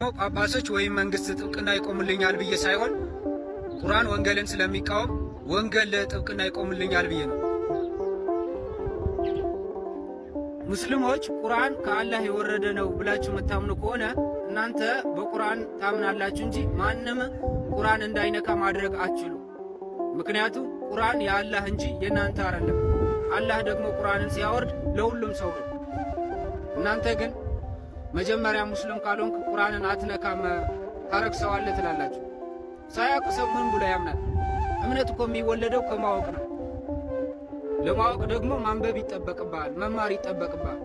ጳጳሶች ወይም መንግስት ጥብቅና ይቆምልኛል ብዬ ሳይሆን ቁርአን ወንጌልን ስለሚቃወም ወንጌል ጥብቅና ይቆምልኛል ብዬ ነው። ሙስሊሞች ቁርአን ከአላህ የወረደ ነው ብላችሁ የምታምኑ ከሆነ እናንተ በቁርአን ታምናላችሁ እንጂ ማንም ቁርአን እንዳይነካ ማድረግ አትችሉ። ምክንያቱም ቁርአን የአላህ እንጂ የእናንተ አይደለም። አላህ ደግሞ ቁርአንን ሲያወርድ ለሁሉም ሰው ነው። እናንተ ግን መጀመሪያ ሙስሊም ካልሆንክ ቁርአንን አትነካም ታረክሰዋለህ ትላላችሁ። ሳያውቅ ሰው ምን ብሎ ያምናል? እምነት እኮ የሚወለደው ከማወቅ ነው። ለማወቅ ደግሞ ማንበብ ይጠበቅብሃል፣ መማር ይጠበቅብሃል።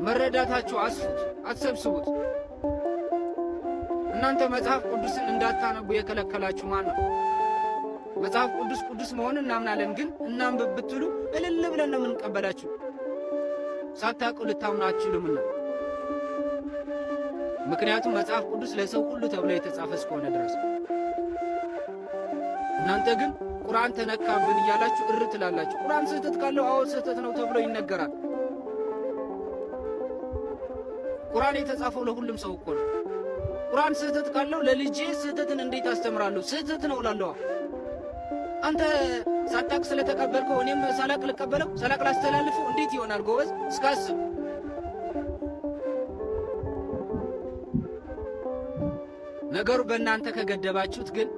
መረዳታችሁ አስፉት፣ አትሰብስቡት። እናንተ መጽሐፍ ቅዱስን እንዳታነቡ የከለከላችሁ ማን ነው? መጽሐፍ ቅዱስ ቅዱስ መሆኑን እናምናለን፣ ግን እናንብብ ብትሉ እልል ብለን ነው የምንቀበላችሁ። ሳታውቁ ልታምኑ አትችሉምና። ምክንያቱም መጽሐፍ ቅዱስ ለሰው ሁሉ ተብሎ የተጻፈ እስከሆነ ድረስ። እናንተ ግን ቁርአን ተነካብን እያላችሁ እር ትላላችሁ። ቁርአን ስህተት ካለው አዎ ስህተት ነው ተብሎ ይነገራል። ቁርአን የተጻፈው ለሁሉም ሰው እኮ ነው። ቁርአን ስህተት ካለው ለልጄ ስህተትን እንዴት አስተምራለሁ? ስህተት ነው እላለሁ። አንተ ሳታቅ ስለተቀበልከው እኔም ሳላቅ ልቀበለው ሳላቅ ላስተላልፈው እንዴት ይሆናል? ጎበዝ እስካስብ ነገሩ በእናንተ ከገደባችሁት ግን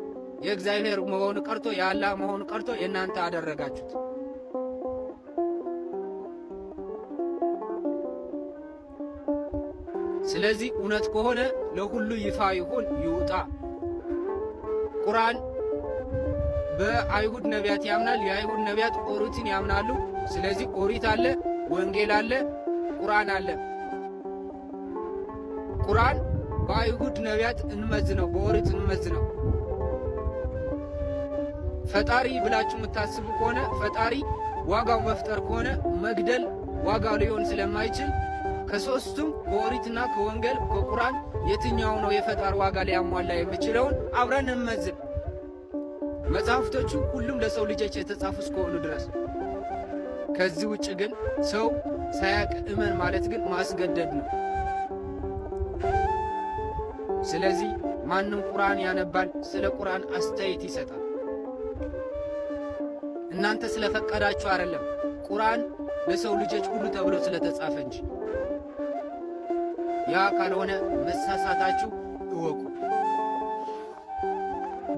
የእግዚአብሔር መሆኑ ቀርቶ የአላህ መሆኑ ቀርቶ የእናንተ አደረጋችሁት። ስለዚህ እውነት ከሆነ ለሁሉ ይፋ ይሁን ይውጣ። ቁርአን በአይሁድ ነቢያት ያምናል። የአይሁድ ነቢያት ኦሪትን ያምናሉ። ስለዚህ ኦሪት አለ፣ ወንጌል አለ፣ ቁርአን አለ። ቁርአን በአይሁድ ነቢያት እንመዝነው፣ በኦሪት እንመዝነው። ፈጣሪ ብላችሁ የምታስቡ ከሆነ ፈጣሪ ዋጋው መፍጠር ከሆነ መግደል ዋጋው ሊሆን ስለማይችል ከሶስቱም ከኦሪትና ከወንጌል ከቁርአን የትኛው ነው የፈጣሪ ዋጋ ሊያሟላ የሚችለውን አብረን እንመዝን። መጽሐፍቶቹ ሁሉም ለሰው ልጆች የተጻፉ እስከሆኑ ድረስ ከዚህ ውጭ ግን ሰው ሳያቅ እመን ማለት ግን ማስገደድ ነው። ስለዚህ ማንም ቁርአን ያነባል፣ ስለ ቁርአን አስተያየት ይሰጣል። እናንተ ስለፈቀዳችሁ አይደለም፣ ቁርአን ለሰው ልጆች ሁሉ ተብሎ ስለተጻፈ እንጂ። ያ ካልሆነ መሳሳታችሁ እወቁ።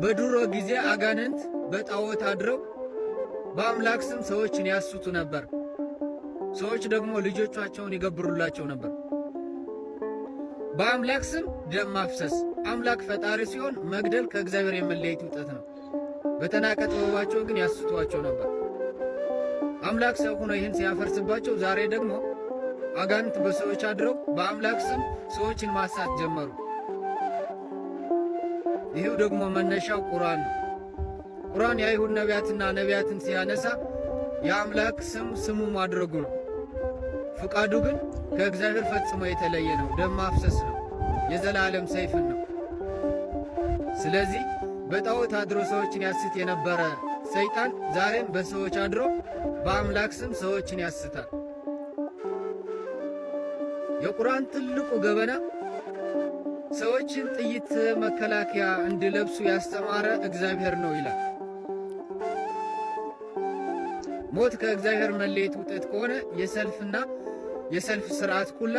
በድሮ ጊዜ አጋንንት በጣዖት አድረው በአምላክ ስም ሰዎችን ያስቱ ነበር። ሰዎች ደግሞ ልጆቻቸውን ይገብሩላቸው ነበር። በአምላክ ስም ደም ማፍሰስ አምላክ ፈጣሪ ሲሆን መግደል ከእግዚአብሔር የመለየት ውጠት ነው። በተናቀ ጥበባቸው ግን ያስቷቸው ነበር። አምላክ ሰው ሆኖ ይህን ሲያፈርስባቸው፣ ዛሬ ደግሞ አጋንንት በሰዎች አድረው በአምላክ ስም ሰዎችን ማሳት ጀመሩ። ይህው ደግሞ መነሻው ቁርአን ነው። ቁርአን የአይሁድ ነቢያትና ነቢያትን ሲያነሳ የአምላክ ስም ስሙ ማድረጉ ነው። ፍቃዱ ግን ከእግዚአብሔር ፈጽሞ የተለየ ነው። ደም ማፍሰስ ነው። የዘላለም ሰይፍን ነው። ስለዚህ በጣዖት አድሮ ሰዎችን ያስት የነበረ ሰይጣን ዛሬም በሰዎች አድሮ በአምላክ ስም ሰዎችን ያስታል። የቁርአን ትልቁ ገበና ሰዎችን ጥይት መከላከያ እንዲለብሱ ያስተማረ እግዚአብሔር ነው ይላል። ሞት ከእግዚአብሔር መለየት ውጤት ከሆነ የሰልፍና የሰልፍ ስርዓት ኩላ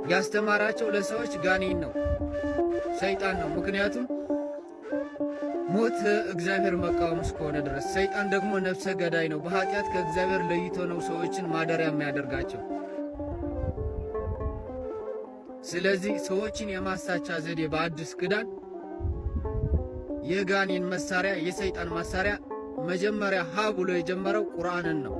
ያስተማራቸው ለሰዎች ጋኔን ነው፣ ሰይጣን ነው። ምክንያቱም ሞት እግዚአብሔር መቃወም እስከሆነ ድረስ፣ ሰይጣን ደግሞ ነፍሰ ገዳይ ነው። በኃጢአት ከእግዚአብሔር ለይቶ ነው ሰዎችን ማደሪያ የሚያደርጋቸው። ስለዚህ ሰዎችን የማሳቻ ዘዴ በአዲስ ኪዳን የጋኔን መሳሪያ የሰይጣን መሳሪያ መጀመሪያ ሀ ብሎ የጀመረው ቁርአንን ነው።